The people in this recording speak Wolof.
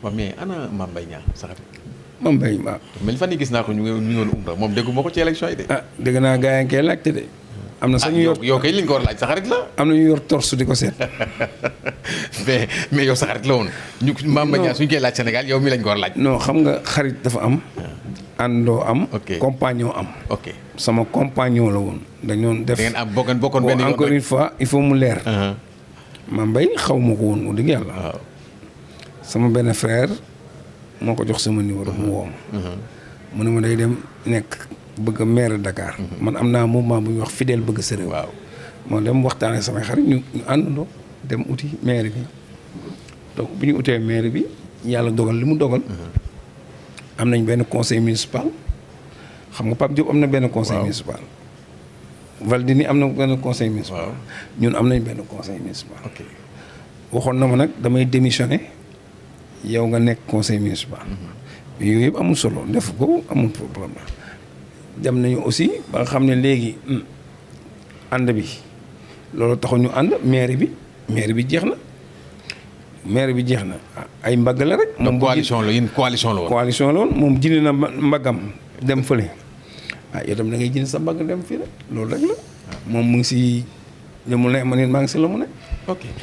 waaw mais ana Mame Mbaye Niang sa xarit. Mame Mbaye waaw. mais fan yi gis naa ko ñu ngi woon umra moom déggu ma ko ci élection yi de. ah dégg naa gars yi nga koy laajte de. am na sax ñu yor yow kay li nga ko war a laaj sa xarit la. am na ñu yor torse di ko seet. mais yow sa xarit la woon. ñu Mame Mbaye Niang suñu koy laaj Sénégal yow mi lañ ko war a laaj. non xam nga xarit dafa am. àndoo am. ok compagnon am. ok sama compagnon la woon. dañoon def da ngeen am bokkoon benn yoon encore une fois il faut mu leer. Mame Mbaye xaw ma ko woon wax dëgg yàlla. waaw sama benn frère moo ko jox sama numéro mu woo ma. mu ne ma day dem nekk bëgg a maire Dakar. man am naa mouvement bu ñuy wax fidèle bëgg sa réew. waaw moo dem waxtaan ak samay xarit ñu àndandoo dem uti maire bi donc bu ñu utee maire bi yàlla dogal li mu dogal. am nañ benn conseil municipal xam nga Pape Diop am na benn conseil municipal. Valdini am na benn conseil municipal. ñun am nañ benn conseil municipal. ok waxoon na ma nag damay démissionner yow nga nekk conseil municipal. mais yooyu yëpp amul solo def ko amul problème la. dem nañu aussi ba nga xam ne léegi ànd bi loolu taxu ñu ànd maire bi jeex na. maire bi jeex na ay mbagg la rek. moom coalition la yéen coalition la woon. coalition la woon moom jënd na mbaggam dem fële yow tam da ngay jënd sa mbagg dem fii rek loolu rek la. moom mu ngi si li mu ne ma ne maa ngi si la mu ne. ok